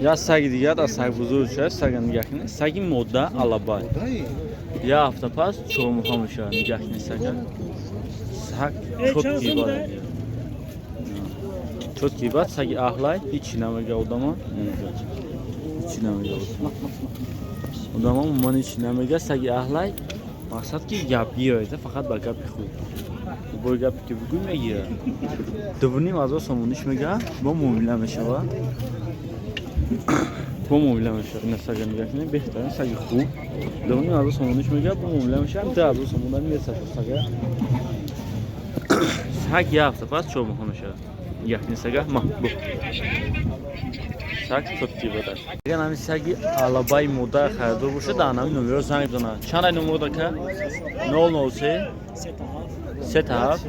Як саги дигар аз сагбузург шуд. Сага нигаҳ кунед, саги мода, алабай, як ҳафта пас 4 моҳа мешавад. Нигаҳ кунед, сага, саг чёткий бад, чёткий бад, саги аҳлай, ҳичи намега одама, ҳичи намега одама, умуман ҳичи намега. Саги аҳлай, мақсад ки гапгир, фақат ба гапи хуб, бо гапе ки бигӯй, мегирад. 2500 сомониш мега, бо муомила мешавад, бо муомила мешавад. Ина сага нигоҳ кунед, беҳтарин саги хуб, 2500 сомониш мега, бо муомила мешавад, 2000 сомона мерасад сага. Саг як ҳафта пас 4 моҳа мешавад. Нигоҳ кунед, сага ма бу, саг чёткий бадаш. Агар ҳамин саги алабаи мода харидор бошад, дар ҳамин номеро занг бизанад. Чанд ай номеро дака? 003 37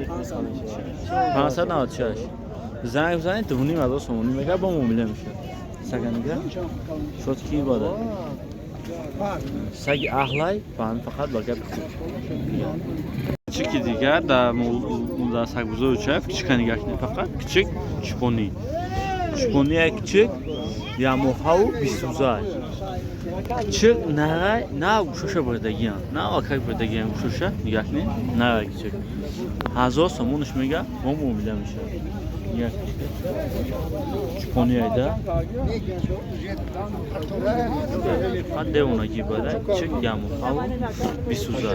596 занг бизанед. 2500 сомонӣ мега, бо муомила мешавад. Сага нига, чёткий бада, саги аҳлай, ба ҳамин фақат ба гапи хуб. Кичики дигар дар сагбузори чаф кичика нигоҳ кунед, фақат кичик, чупонӣ, чупонӣ, як кичик 1 моҳаву 20 рӯза. Кичик нарай, на гӯшоша бурдагиян, на акак бурдагиян гӯшоша. Нигоҳ кунед, нарай кичик, 1000 сомонаш мега, бо муомила мешавад. Нигоҳ, чупони айда фақат девонагӣ бада, кичик 1 моҳаву 20 рӯза,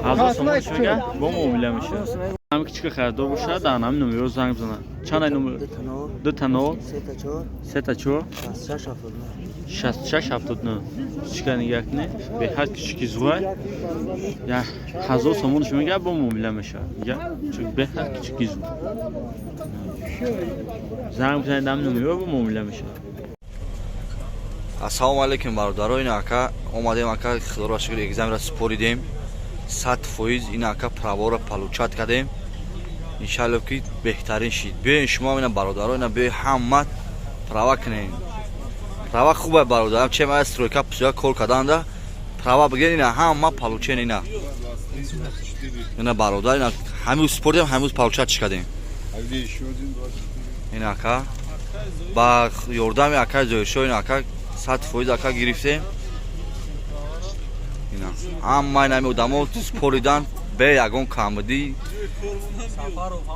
1000 сомонаш мега, бо муомила мешавад. Ҳами кичика харидор бошад, дар ҳамин номеро занг бизанад. Чанд ай номер? Дута нол сета чор 66 79. Кичика нигоҳ кунед, беҳад кичики зурай, 1000 сомонаш мега, бо муомила мешавад. Беҳад кичики зур, занг бизанед ҳамин номеро, бо муомила мешавад. Ассалому алайкум, бародаро. Ин ака омадем, ака, худоро шукр, экзаменро супоридем 100%. Ин ака праваро получать кардем, иншалло ки беҳтарин шид. Биёен шумо ина, бародаро, ина биёи, ҳама права кунем. Права хуба, бародарам, чем ая стройка пусоя кор карданда права бигирен. Ина ҳама получен, ина, ина, бародар, ина ҳамин супоридем, ҳамин получать кардем. Ин ака ба ёрдами акаи Зоҳиршоҳ, ин ака 100% ака гирифтем. Ина ҳама инами одамо споридан бе ягон камбудӣ,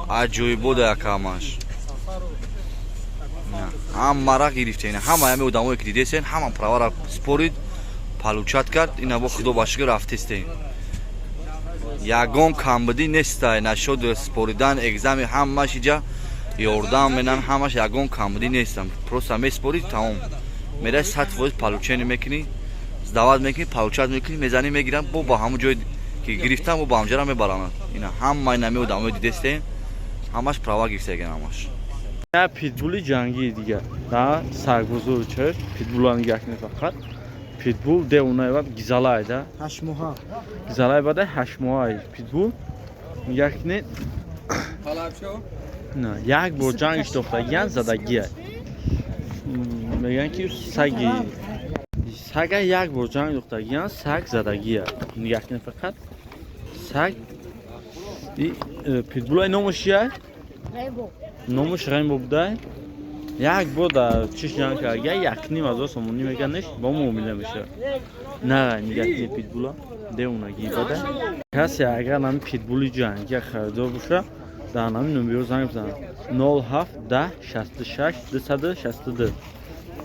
аҷоибода ака, ҳамаш ҳамара гирифтем. Ҳама ҳами одамое ки дидесен, ҳама правара спорид, получать кард. Ина бо худо ба шукр рафтестем, ягон камбудӣ нестай. Нашуд споридан экзамен, ҳамаш иҷа ёрдам менан, ҳамаш, ягон камбудӣ нестам. Просто меспорӣ, тамом, мерай, 100% получение мекунӣ, сдавать мекунӣ, получать мекунӣ, мезанӣ, мегирам, бо ба ҳамон ҷое ки гирифтам, бо ба ҳамҷара мебарамад. Ина ҳама инами одамои дидестем, ҳамаш права гирифтаган, ҳамаш. Я питбули ҷангии дигар да саргузур чер. Питбула нигоҳ кунед, фақат питбул девонаи гизалай да. 8 моҳа. Гизалай бада, 8 моҳай питбул, нигоҳ кунед. На як бор ҷангиш дохтагиян, задагия. Мегӯянд ки саги, сага як бор ҷанг дохтагиян, саг задагия. Нигоҳ кунед, фақат саг и питбулай номаш чия? Номаш Рембо будай. Як бор дар чиш ҷанг карда, 1500 сомонӣ меганеш, бо муомила мешавад. На нигоҳ кунед, питбула девонагӣ бада. Касе агар ҳамин питбули ҷангия харидор боша, дар ҳамин номеро занг бизанад: 07 10 66 262.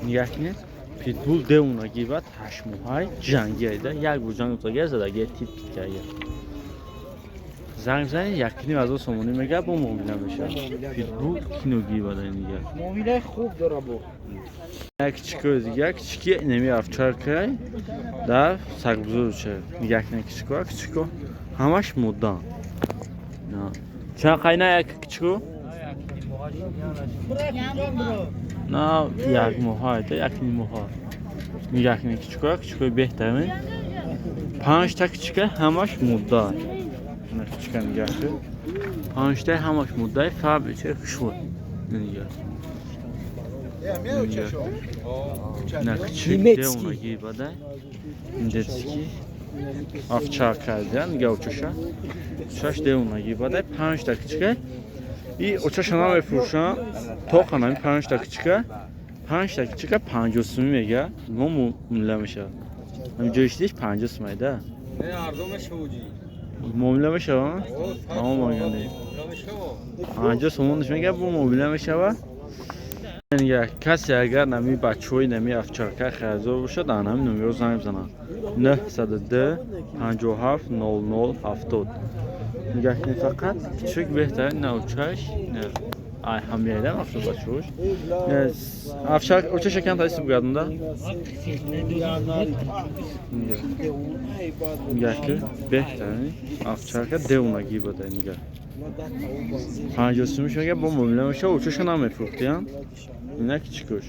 Нигоҳ кунед, питбул девонагӣ бад, 8 моҳай, ҷангиайда, як бор ҷанг дохтагия, задагия, тит пит карда. Занг бизанед, 1500 сомонӣ мега, бо муомила мешавад. Питбул киногӣ бада, нигоҳ. Муомилаи хуб дора бо. Як кичикои дигар, кичики неми овчаркай дар сагбузурча. Нигоҳ кунед, кичико, кичико ҳамаш муддан. Чанд қайна як кичико? На як моҳа айта, як ним моҳа. Нигоҳ кунед, кичико, кичикои беҳтарин, панҷта кичика, ҳамаш мудда. На кичика нигоҳ кун, панҷтаи ҳамаш муддаи, фабрича хушвой. Нигоҳ, на кичик. Немецкий. Девонагӣ бадай, немецкий овчарка дия. Нигоҳ, очаша, очаш девонагӣ бадай, панҷта кичика. И очаша намефурӯшам, тоқан ҳамин панҷта кичика. Панҷта кичика 50 сумӣ мега, мо муомила мешавад. Ҳамин ҷои шидиш 50 сумай да. Не, арзон мешавуҷи. Муомила мешава? Тамом, органи. 50 сомонаш мега, бо муомила мешава. Касе агар нами бачаҳои нами овчарка харидор бошад, дар ҳамин номерро занг бизанад: 902 57 00 70. Нигоҳ кунед, фақат кичик беҳтарин навчаш ай ҳамияда махсус бачаҳош. Овчарка очаша кам таисиб гардонда. Нигоҳ ки, беҳтарин овчарка девонагӣ буда. Нигоҳ, 50 сумиш мега, бо муомила мешава. Очаша намефурӯхтиян, ина кичикош.